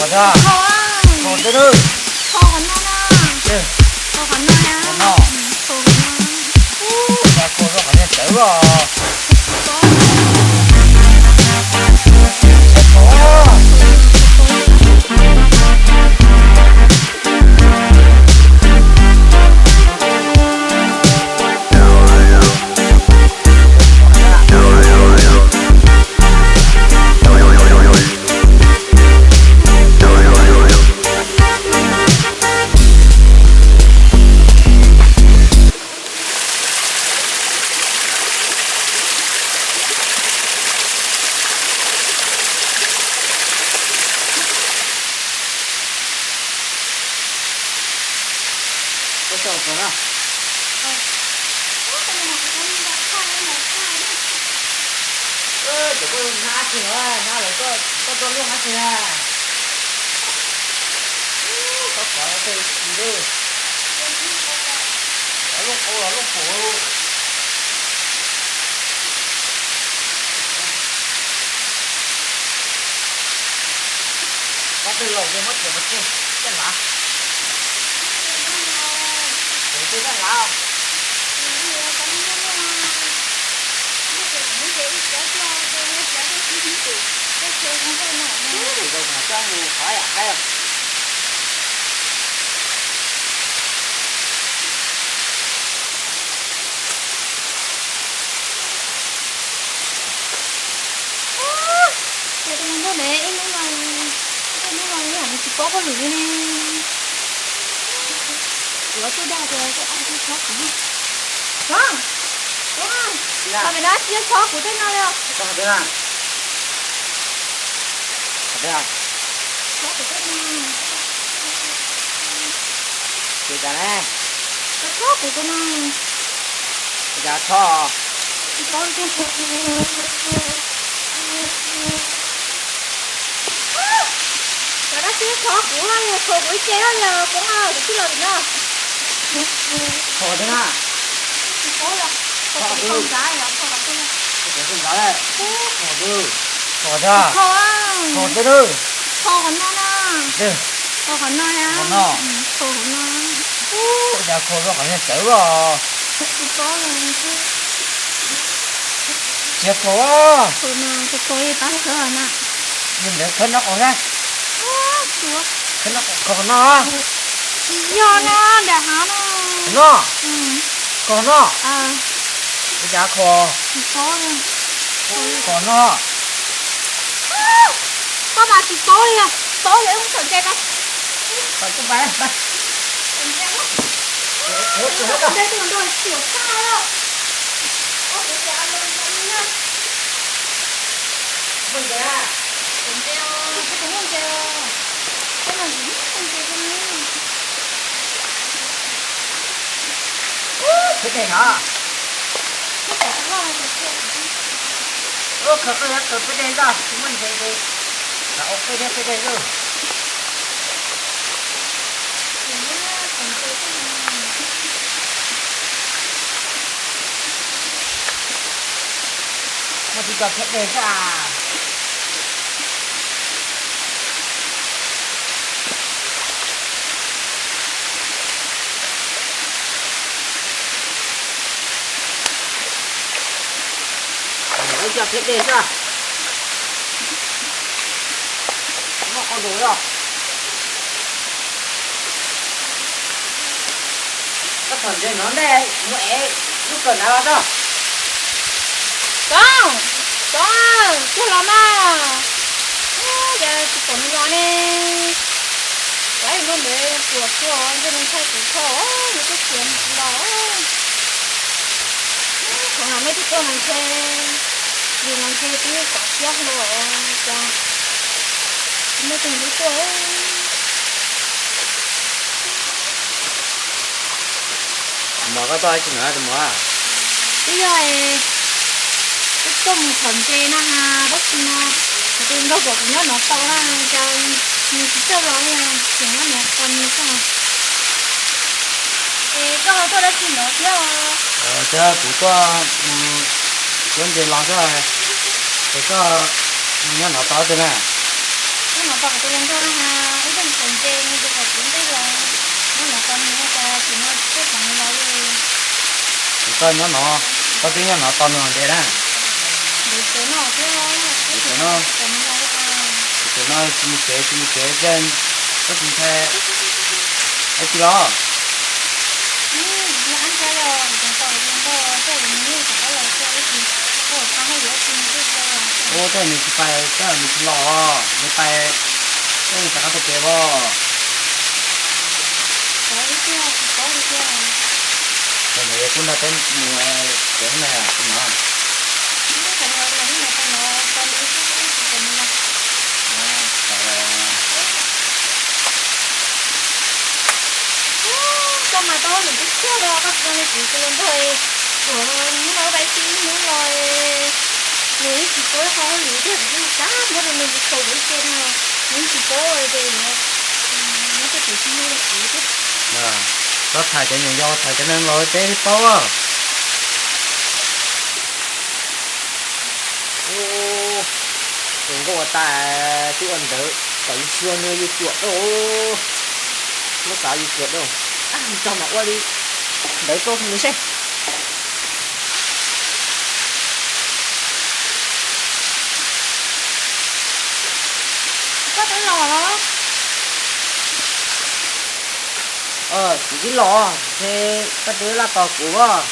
Kho thiab. Kho, kho tej lawm. Kho qhov no na. Kho qhov no na. Qhov no. Kho qhov no. Ua cas kho rau qhov niag tawv os. Cov koj hnab tsis na, hnab lawv koj tuaj luaj hnab tsis na. Koj kov tej tsis li. Los luaj qau los luaj pum. Koj tej laus ces muab txiav pov tseg, tej lav. Tej lav. Tus zoo mas coj mus qhov yam haib os. Ces tus neeg ntuj ne, ib hnub no, ib hnub no yog nws tsis paub hauj lwm li ne. Yuav tuaj dag tias koj tsis txhob kuv. Koj, koj, koj pem no tsis txhob kuv tej no li os. Txhob kuv tej no. Ces cas ne? Txhob kuv tej no. Cas txhob? Tsis paub li. Cov dab tsi txhob kuv, khuam kuv ib ce li os, poob kuv tij los tim no. Kho thiab na. Tsis paub li. Kho kuv tau nrad os, kho kuv tau nrad. Kho thiab. Kho thiab. Kho qhov no na. Kho qhov no na. Kho qhov no. Kho qhov no. Ua cas kho rau qhov niag tawv os. Tsis paub li. Tsis yog kho. Kho no, kho kho li pab khawb na. Yog ntawd khawb nraub qaum thiab. Khawb nraub qaum kho no. Tsis yog no, nram hav no. No. Kho no. Ua cas kho. Tsis paub li. Kho no. Koj mas tsis paub li, paub li wb mus txhom ntses peb. Txhom ntses tus nraug xyuam tag lawm. Txhom ntses, tsis tus muaj ntses os. Koj mas tsis muaj ntses li. Peb dej no. Ub, khaws qej, khaws peb dej zoj, tsis muaj ntses ces khaws ua qej thiab peb dej zoj. Muaj tsis tso thiab dej xwb as. Ib co thiab dej xwb. Muaj qau nrus os. Koj txhom ntses no ntej mus ev lub kawm nrad los tso. Txhob, txhob, cog los mas. Ub, cas tsis pom nws los ne. Laib no ntev ruam ruam ntshe nws ntshai kuv kho, nws twb txiav mus los. Thaum no mej twb tuaj no ntshe, yus no ntshe twb kav kiab hlo os, cas tsis muaj tus twg tuaj. Tus muam, koj tuaj tsis nrog tus muam? Twb yog, twb tuaj mus txhom ntses na has, tab sis mas kuv tus nraug pom kuv nyob no tau na, cas nws tsis coj los li, kuv nyob no tau nws txog. Es koj ho tuaj dab tsi no thiab? Thiab kuv tuaj mus cuab ntses los xwb, es koj nyob no tau twg na? Nyob no tau kuv tus hluas nraug na has. Ces nws tus kom kuv ntej los, nyob no tos nws no cas tsis no tuaj tom nws los li. Kuv koj nyob no, koj twb nyob no tos nws ntev na. Ntev tsev no thiab, ntev tsev no, ntev tsev no tsis mus tsev tsis mus tsev ces koj tsis ntshai dab tsi los? Nws qab ntshai os, kuv tseem tos nws nrog coj nws rov qab los xwb, tab sis koj tsis pais hauj lwm dab tsi nws twb tsis los. Ua tej nws tsis pais, tej nws tsis los, nws pais tej nws rov qab tuaj pem os. Tsis paub li tiag, tsis paub li tiag. Ces nws kuj nrog peb mus tsev na, kuv no. Koj mas tau hauj lwm tiag tiag los koj tsis tau nws kuv tus nrog, kuv hnub no pais txij hnub no, nws yeej tsis paub qhov hauj lwm thiab, kuv yeej tsis muab rau nws, nws tsis tau kuv ib ce no, nws yeej tsis paub ces muab tej tus tsis muaj kuv thiab. Koj tham cov nyuam yaus, tham cov neeg laus peb thiaj paub. Tus nkauj ua tas twb ua ntawv kom yus xyuas nws yus cuam rau, muab xav yus cuam rau, tag tso mas ua li ntawd rau nws seb. Koj twb los los? Kuv twb los, ntshe koj twb laj tos kuv os.